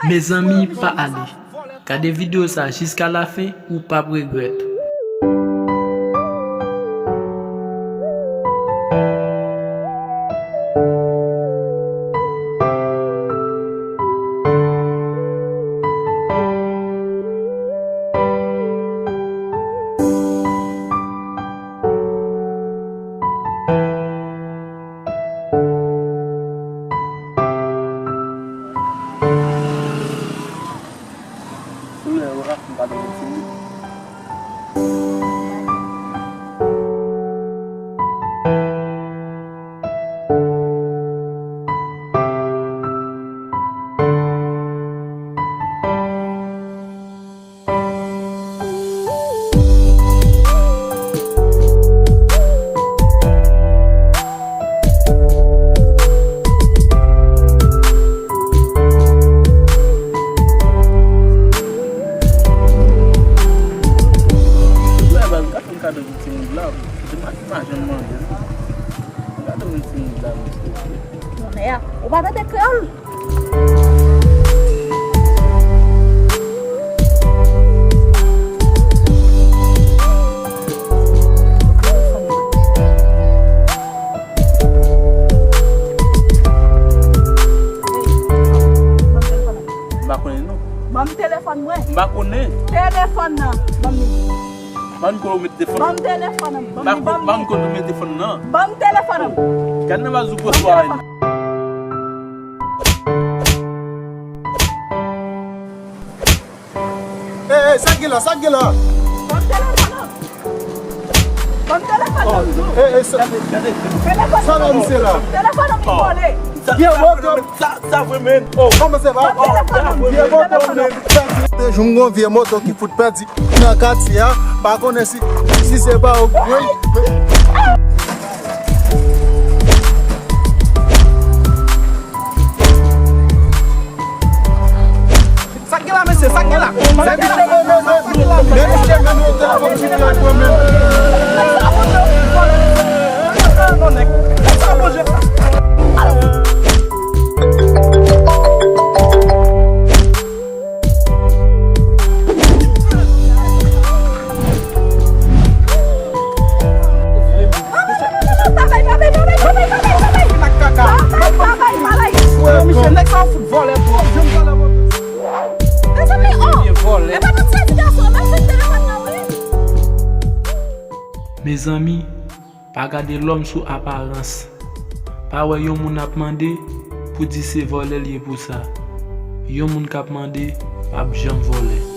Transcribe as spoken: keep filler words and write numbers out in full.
Mezanmi, pa ale. Gade videyo sa jiska lafen, ou p ap regrèt. Kado pou timoun la, se pa, pa janm manje. Kado pou timoun la, mesye. Monnè a, ou pa tande kreyòl? M pa konnen non. Ban m telefòn mwen. M pa konnen. Telefòn nan. Ban m li. Ban m kote w met telefòn nan. Ban m telefòn nan. Ban m li, ban m li. Ban m kote w met telefòn nan. Ban m telefòn nan. Gad nan baz ou pran swa a. Hey, hey, sa k gen la, sa k gen la? Ban m telefòn nan. Ban m telefòn nan. Hey, hey, sa, sa la misye la. Telefòn nan vin vòle. Sa, vye sa moto. Vre menm, sa, sa vre menm. Oh. Kòman se va? Ban m telefòn nan. Vye moto. Telefòn nan. Te jwenn yon vye moto ki fout pèdi nan katye a. Pa konnen si, si se pa ou k pran l. Sa k gen la, mesye? Sa k gen la? Sa k gen la? Misye, nèg sa fout vòlè twòp. Mezanmi, oh. Vye vòlè. E pa nan ti gason, mèt sot telefòn nan, wi. Mezanmi, pa gade lòm sou aparans. Pa wè yon moun ap mande pou di se vòlè l ye pou sa. Yon moun k ap mande p ap janm vòlè.